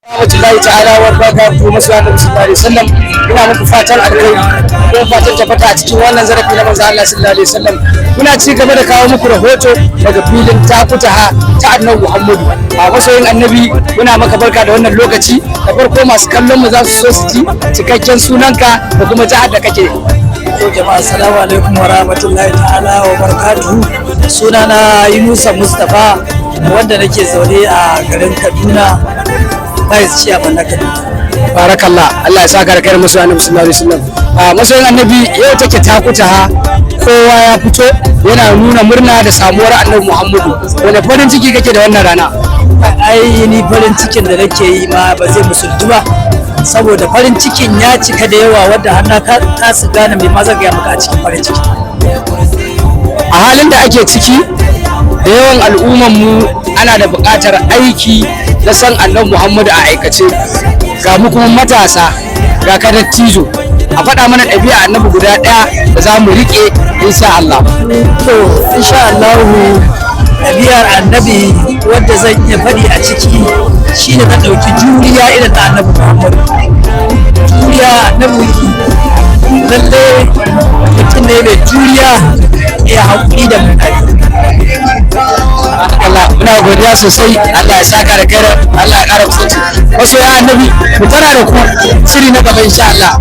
Rahmatullahi ta'ala wa barakatuhu. Masoya Annabi sallallahu alaihi wasallam, ina muku fatan alkhairi ko fatan tabbata a cikin wannan zarafi na manzo Allah sallallahu alaihi wasallam. Muna ci gaba da kawo muku rahoto daga filin takutaha ta Annabi Muhammadu. A masoyin Annabi, muna maka barka da wannan lokaci. Da farko, masu kallon mu za su so su ji cikakken sunanka da kuma jihar da kake. To jama'a, assalamu alaikum wa rahmatullahi ta'ala wa barakatuhu. Sunana Yunusa Mustapha, wanda nake zaune a garin Kaduna, Vice Chairman na Kaduna. Barakallah, Allah ya saka da kai, masoyin Annabi sallallahu alaihi wasallam. A masoyin Annabi, yau take takutaha, kowa ya fito yana nuna murna da samuwar Annabi Muhammadu. Wani farin ciki kake da wannan rana? Ai ni farin cikin da nake yi ma ba zai musultu ba, saboda farin cikin ya cika da yawa wadda har na kasa gane mai ma zan gaya maka a cikin farin ciki. A halin da ake ciki, da yawan al'umman mu ana da buƙatar aiki na san Annabi Muhammadu a aikace. Ga mu kuma matasa, ga ka dattijo, a faɗa mana ɗabi'a Annabi guda ɗaya da za mu riƙe, insha Allah. To, insha Allah, ɗabi'ar Annabi wadda zan iya faɗi a ciki shine na ɗauki juriya irin ta Annabi Muhammadu. Juriya, Annabi lalle mutum ne mai juriya, ya haƙuri da mutane. Allah, muna godiya sosai. Allah ya saka da kai, Allah ya ƙara kusanci. Masoya Annabi, mu tara da ku shiri na gaba, insha Allah.